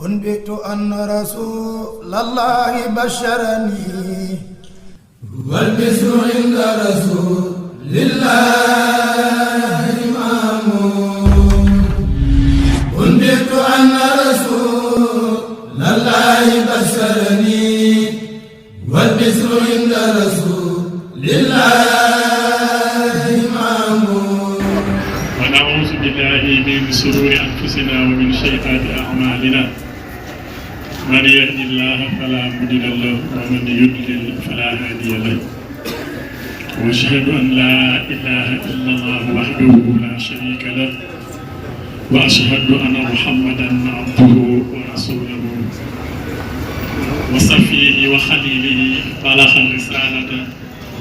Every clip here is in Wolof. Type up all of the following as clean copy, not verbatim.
أنبئت أن رسول الله بشرني والبسر عند رسول الله إمام أنبئت أن رسول الله بشرني والبسر عند رسول الله إمام ونعوذ بالله من شرور أنفسنا ومن سيئات أعمالنا من يهد الله فلا مضل له ومن يضلل فلا هادي له وأشهد أن لا إله إلا الله وحده لا شريك له وأشهد أن محمدا عبده ورسوله وصفيه وخليله بلغ الرسالة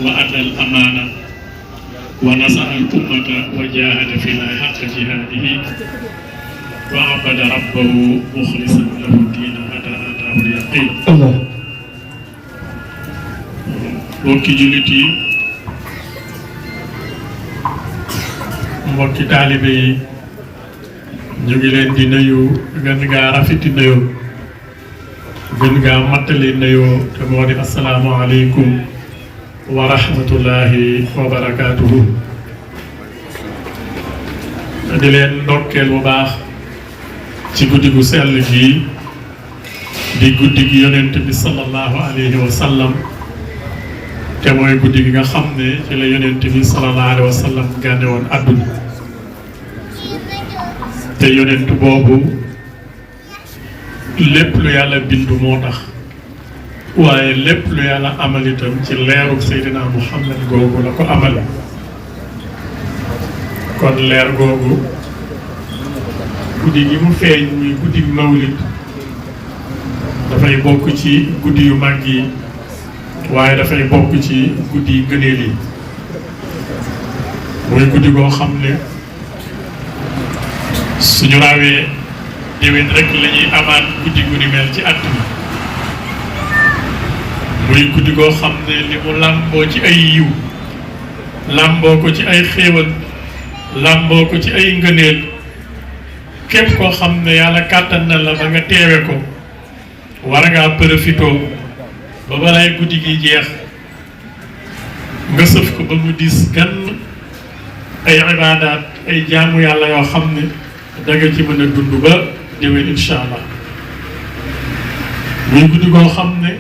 وأدى الأمانة ونصر الأمة وجاهد في الله حق جهاده وعبد ربه مخلصا له الدين حتى أتاه اليقين. mbokki jullit yi mbokki taalibe yi ñu ngi leen di nuyu gën gaa rafeti nuyoo gën gaa mattali nuyoo te moo di assalaamu aleykum wa rahmatullahi wa barakaatuhu. di leen ndokkeel bu baax ci guddi gu sell gii di guddi gi yonent bi sallallahu alayhi wa sallam te mooy guddi gi nga xam ne ci la yonent bi sallallahu alayhi wa sallam gane woon àdduna te yonent boobu lépp lu yàlla bindu moo tax waaye lépp lu yàlla amal itam ci leerug Seydina Muhammad googu la ko amal kon leer googu guddi gi mu feeñ muy guddi mawlid dafay bokk ci guddi yu mag yi waaye dafay bokk ci guddi yu gëneel yi muy guddi goo xam ne suñu raawee déwén rek la ñuy amaat guddi gu ni mel ci àdduna muy guddi goo xam ne li mu làmboo ci ay yiw làmboo ko ci ay xéewal làmboo ko ci ay ngëneel képp koo xam ne yàlla kàttan na la ba nga teewe ko war ngaa profitoo ba balay guddi gi jeex nga sëf ko ba mu dis gan ay ibaadaat ay jaamu yàlla yoo xam ne danga ci mën a dund ba déwén incha allah muy guddi goo xam ne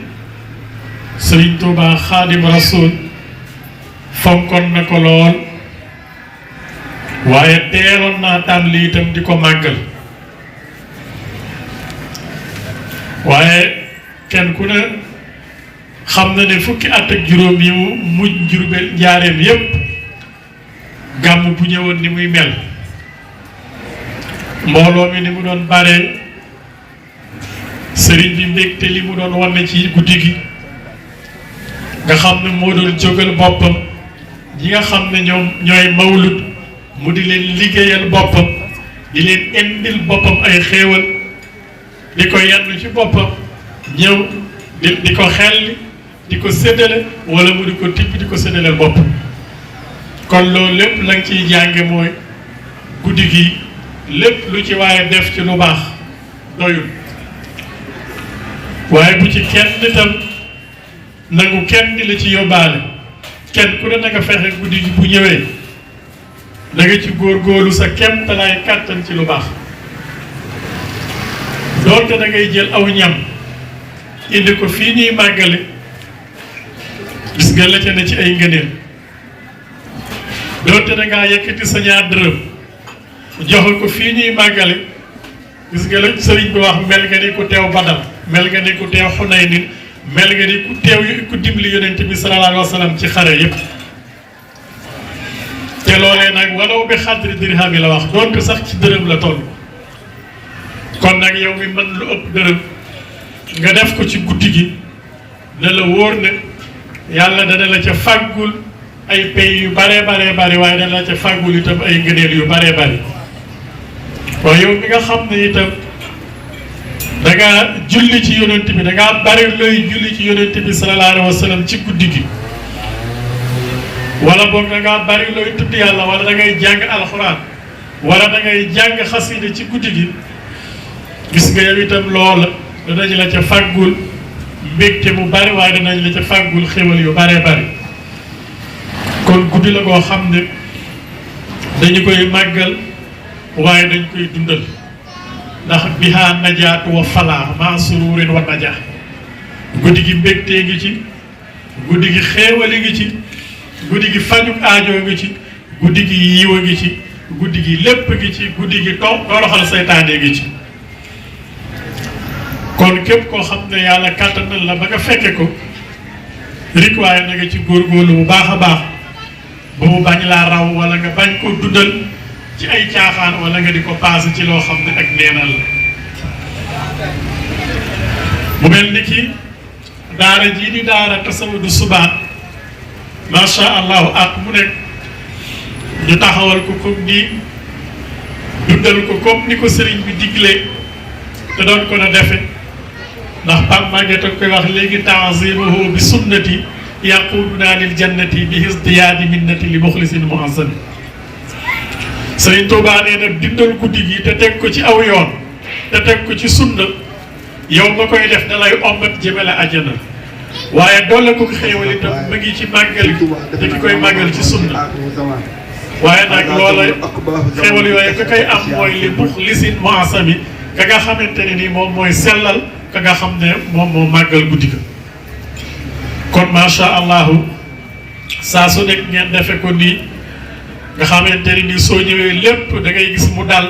Sëriñ Tuubaa Xaadim Rasuul fonkoon na ko lool waaye teeloon naa tàmbali itam di ko màggal waaye kenn ku ne xam na ne fukki at ak juróom yi mu mujj Jurbel njaareem yépp gàmm bu ñëwoon ni muy mel mbooloo mi ni mu doon bare sëriñ bi mbégte li mu doon wane ci guddi gi nga xam ne moo doon jógal boppam ñi nga xam ne ñoom ñooy mawlud mu di leen liggéeyal boppam di leen indil boppam ay xéewal di ko yenn ci boppam ñëw di ko xelli di ko séddale wala mu di ko tibb di ko séddaleel boppam kon loolu lépp la nga ciy jànge mooy guddi gi lépp lu ci waaye def ci lu baax doyul waaye bu ci kenn itam nangu kenn di la ci yóbbaale kenn ku ne na nga fexe guddi gi bu ñëwee da nga ci góorgóorlu sa kéemtalaay kàttan ci lu baax doonte da ngay jël aw ñam indi ko fii ñuy màggale gis nga la ca ne ci ay ngëneel doonte da ngaa yëkkati sa ñaar dërëm joxe ko fii ñuy màggale gis nga la sëriñ bi wax mel nga ni ku teew Badar mel nga ni ku teew Xunaynin mel nga ni ku teew ku dimbali yonent bi sallallahu alayhi wa sallam ci xare yépp te loolee nag walaw bi xadri dirham yi la wax doonte sax ci dërëm la toll kon nag yow mi mën lu ëpp dërëm nga def ko ci guddi gi ne la wóor ne yàlla dana la ca fàggul ay pay yu bare bare bari waaye dana la ca fàggul itam ay ngëneel yu bare bari waaye yow mi nga xam ne itam da ngaa julli ci yonent bi da ngaa bari looy julli ci yonent bi sallallahu alayhi wa sallam ci guddi gi wala boog da ngaa bari looy tudd yàlla wala da ngay jàng alxuraan wala da ngay jàng xasida ci guddi gi gis nga yow itam loola danañ la ca fàggul mbégte mu bari waaye danañ la ca fàggul xéwal yu baree bari kon guddi la koo xam ne dañu koy màggal waaye dañ koy dundal ndax bihaa najaatu wa falaa maa sururin wa najaa guddi gi mbégtee ngi ci guddi gi xéewali ngi ci guddi gi fajuk aajoo ngi ci guddi gi yiiwa ngi ci guddi gi lépp ngi ci guddi gi toroxal seytaane ngi ci kon képp koo xam ne yàlla kàttanal la ba nga fekke ko rik waaye na nga ci góorgóorlu bu baax a baax ba mu bañ laa raw wala nga bañ ko dundal ci ay caaxaan wala nga di ko paase ci loo xam ne ak neenal la mu mel ni ki daara jii di daara Tazawoudou Choubane macha allah at mu nekk ñu taxawal ko comme nii dundal ko comme ni ko sëriñ bi diglee te doon ko na defe ndax Pape Maguette ak koy wax léegi ta'zimuhu bi sunnati yaquduna lil jannati bi izdiyaadi minnati li muxlisin muazzam sëriñ Tuubaa nee na dundal guddi gi te teg ko ci aw yoon te teg ko ci sunna yow nga koy def da lay ombat jëmale àjjana waaye doole ko xéewal itam ma ngi ci màggal te ki koy màggal ci sunna waaye nag loola xéewal yooyu ka koy am mooy li muxlisin muazzam ka nga xamante ne ni moom mooy sellal ka nga xam ne moom moo màggal guddi ga kon macha allahu saa su nekk ngeen defe ko nii nga xamante ne ni soo ñëwee lépp da ngay gis mu dal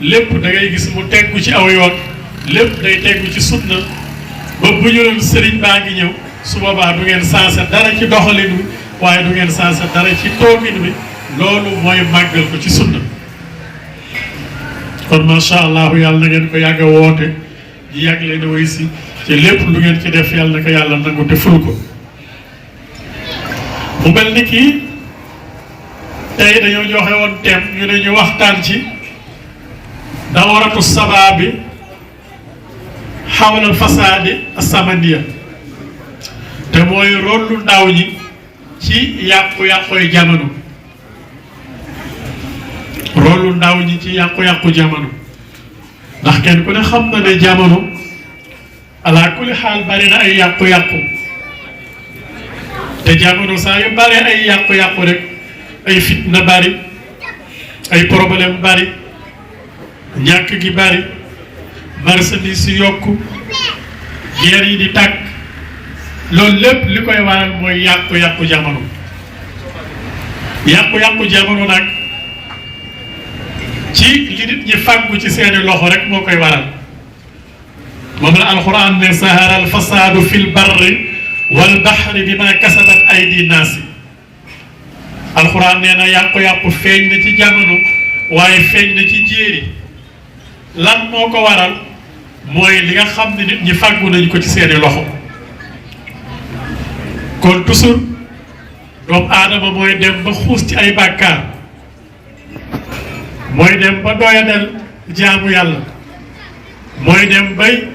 lépp da ngay gis mu teggu ci aw yoon lépp day teggu ci sunna ba bu ñu leen sëriñ baa ngi ñëw su boobaa du ngeen sensé dara ci doxalin wi waaye du ngeen sensé dara ci toogin wi loolu mooy màggal ko ci sunna kon macha allahu yàlla na ngeen ko yàgg a woote di yàgg leen a woy si ci lépp lu ngeen ci def yàlla na ko yàlla nangu te ful ko mu mel ni kii tey dañoo joxe woon thème ñu ne ñu waxtaan ci dawaratu sabaabi xawlal fasaadi asamaniya te mooy rollu ndaw ñi ci yàqu-yàqoy jamono rollu ndaw ñi ci yàqu-yàqu jamono ndax kenn ku ne xam na ne jamono ala kulli xaal bari na ay yàqu-yàqu te jamono saa yu bari ay yàqu-yàqu rek ay fitna bari ay problème bari ñàkk gi bari marchandise si yokku guerre yi di tàkk loolu lépp li koy waral mooy yàqu-yàqu jamono yàqu-yàqu jamono nag ci li nit ñi fàggu ci seeni loxo rek moo koy waral moom la alquran ne sahara al fasadu fil barri wal bahri bima kasabat aydi naasi alquran nee na yàqu-yàqu feeñ na ci jamono waaye feeñ na ci jéeri lan moo ko waral mooy li nga xam ne nit ñi fàggu nañ ko ci seeni loxo kon toujours doomu aadama mooy dem ba xuus ci ay bàkkaar mooy dem ba doyadal jaamu yàlla mooy dem bay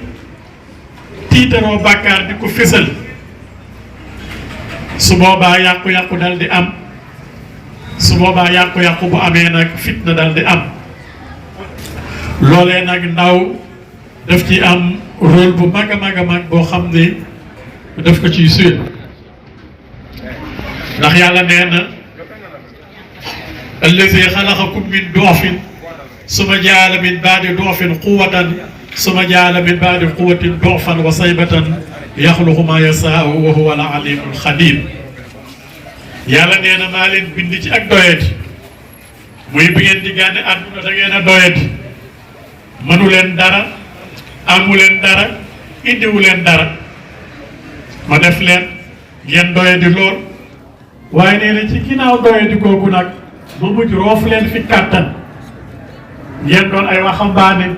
tiitaroo bàkkaar di ko fésal su boobaa yàqu-yàqu dal di am su boobaa yàqu-yàqu bu amee nag fitna dal di am loolee nag ndaw daf ci am rôle bu mag a mag a mag boo xam ne daf ko ciy suyee ndax yàlla nee na allazi xalaqakum min du'fin summa jaala min baadi du'fin quwwatan summa jaala min baadi quwwatin du'fan wa saybatan yaxluqu ma yasaa'u wa huwa al-aliimul xabiir yàlla nee na maa leen bind ci ak doyati muy bi ngeen di gànne àdduna da ngeen a doyati mënu leen dara amu leen dara indiwu leen dara ma def leen ngeen doyadi lool waaye nee na ci ginnaaw doyadi googu nag ma mujj roof leen fi kàttan ngeen doon ay waxambaane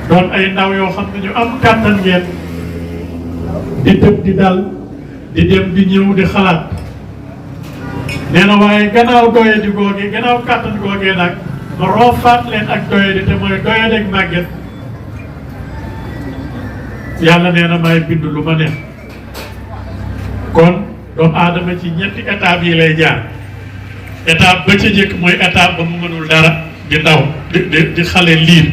doon ay ndaw yoo xam ne ñu am kàttan ngeen di tëb di dal di dem di ñëw di xalaat nee na waaye gannaaw doyadi googee gannaaw kàttan googee nag ma roofaat leen ak doyadi te mooy doyadi ak màgget yàlla nee na may bind lu ma neex kon doomu aadama ci ñetti étape yi lay jaar étape ba ca njëkk mooy étape ba mu mënul dara di ndaw di xale liir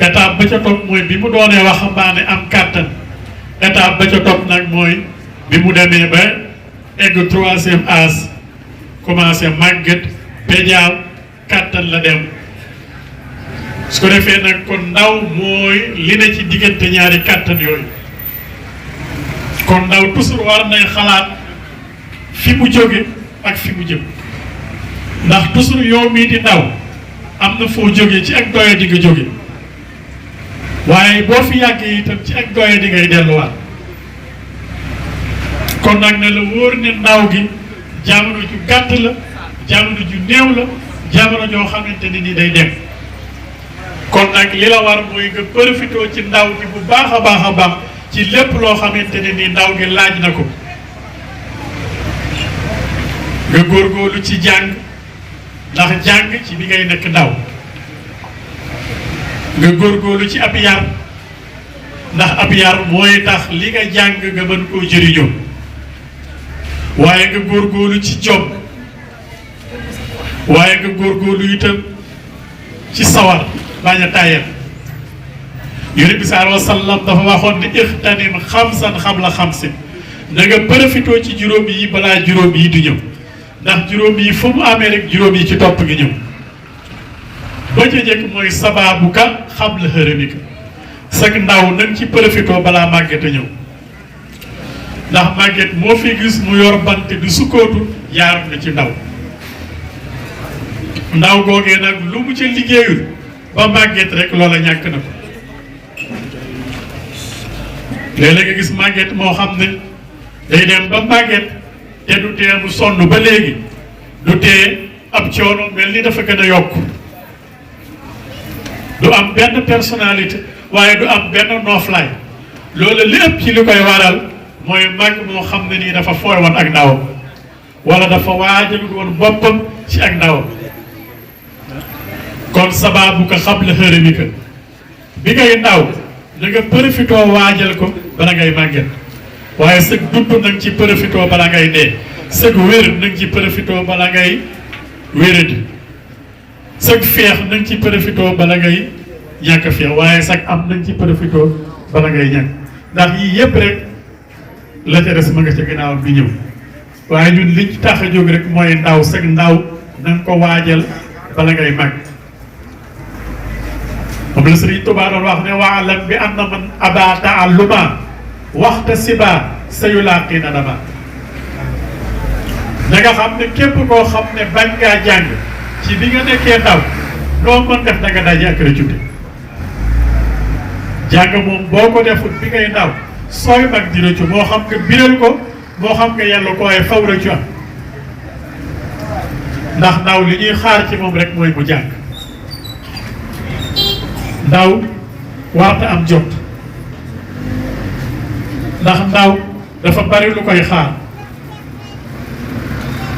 étape ba ca topp mooy bi mu doonee waxambaane am kàttan étape ba ca topp nag mooy bi mu demee ba egg 3e âge commencé màgget pédial kàttan la dem su ko defee nag kon ndaw mooy li ne ci diggante ñaari kàttan yooyu kon ndaw toujours war nay xalaat fi mu jóge ak fi mu jëm ndax toujours yow mii di ndaw am na foo jóge ci ak doye di nga jóge waaye boo fi yàggee itam ci ak doye di ngay delluwaat kon nag ne la wóor ne ndaw gi jamono ju gàtt la jamono ju néew la jamono joo xamante ni ni day dem kon nag li la war mooy nga profitoo ci ndaw gi bu baax a baax a baax ci lépp loo xamante ne ni ndaw gi laaj na ko nga góorgóorlu ci jàng ndax jàng ci bi ngay nekk ndaw nga góorgóorlu ci ab yar ndax ab yar mooy tax li nga jàng nga mën koo jëriñoo waaye nga góorgóorlu ci jom waaye nga góorgóorlu itam ci sawar bañ a tàyyal yonent bi sallallahu alayhi wa sallam dafa waxoon ne ixtanim xamsan xabla xamsin na nga profitoo ci juróom yi balaa juróom yi di ñëw ndax juróom yi fu mu amee rek juróom yi ci topp gi ñëw ba ca njëkk mooy sabaabu ka xabla xërëmika sag ndaw na nga ci profitoo balaa màgget a ñëw ndax màgget moo fi gis mu yor bante du sukkootu yaaram na ci ndaw ndaw googee nag lu mu ca liggéeyul ba màgget rek loola ñàkk na ko léeg-léeg nga gis màgget moo xam ne day dem ba màgget te du tee mu sonn ba léegi du tee ab coono mel ni dafa gën a yokk du am benn personnalité waaye du am benn nooflaay loolu lépp ci li koy waral mooy màgg moo xam ne nii dafa fooy woon ak ndawam wala dafa waajalul woon boppam ci ak ndawam kon sabaabu ko xam la xërëmi ka bi ngay ndaw na nga profitoo waajal ko bala ngay màgget waaye sëg dund na nga ci profitoo bala ngay dee sëg wér na nga ci profitoo bala ngay wéradi sëg feex na nga ci profitoo bala ngay ñàkk feex waaye sag am na nga ci profitoo bala ngay ñàkk ndax yii yépp rek la ca des ma nga ca ginnaaw bi ñëw waaye ñun liñ tax a jóg rek mooy ndaw sag ndaw na nga ko waajal bala ngay màgg moom la Sëriñ Tuubaa doon wax ne waalam bi anna man aba taalluma waxta siba sayulaaqi na dama na nga xam ne képp koo xam ne bañ ngaa jàng ci bi nga nekkee ndaw noo mën def da nga daje ak rëccute jàng moom boo ko defut bi ngay ndaw sooy mag di rëccu moo xam nga biral ko moo xam nga yellu ko waaye faw rëccu am ndax ndaw li ñuy xaar ci moom rek mooy mu jàng ndaw warta am jot ndax ndaw dafa bari lu koy xaar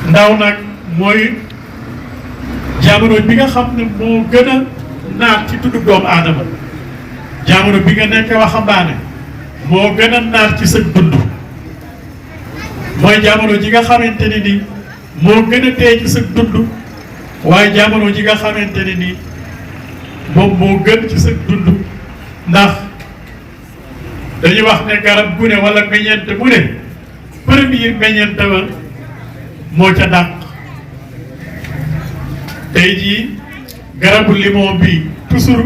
ndaw nag mooy jamono bi nga xam ne moo gën a naat ci tuddu doomu aadama jamono bi nga nekk waxambaane moo gën a naat ci sa dund mooy jamono ji nga xamante ne ni moo gën a tee ci sa dund waaye jamono ji nga xamante ne ni moom moo gën ci sa dund ndax dañuy wax ne garab gu ne wala meññeent bu ne premier meññeent ba moo ca dàq tey jii garabu limon bi toujours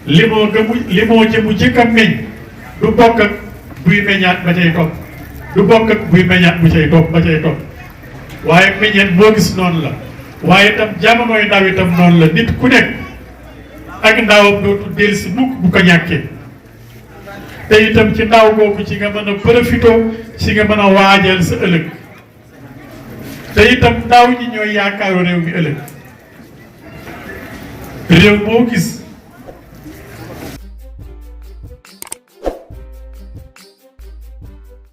limon ga mu limon ji mu jëkk a meññ du bokk ak buy meññaat ba cay topp du bokk ak buy meññaat bu cay topp ba cay topp waaye meññeent boo gis noonu la waaye itam jamonoy ndaw itam noonu la nit ku nekk ak ndawam dootu dellusi mukk bu ko ñàkkee te itam ci ndaw googu ci nga mën a profitoo ci nga mën a waajal sa ëllëg te itam ndaw ñi ñooy yaakaaru réew mi ëllëg réew moo gis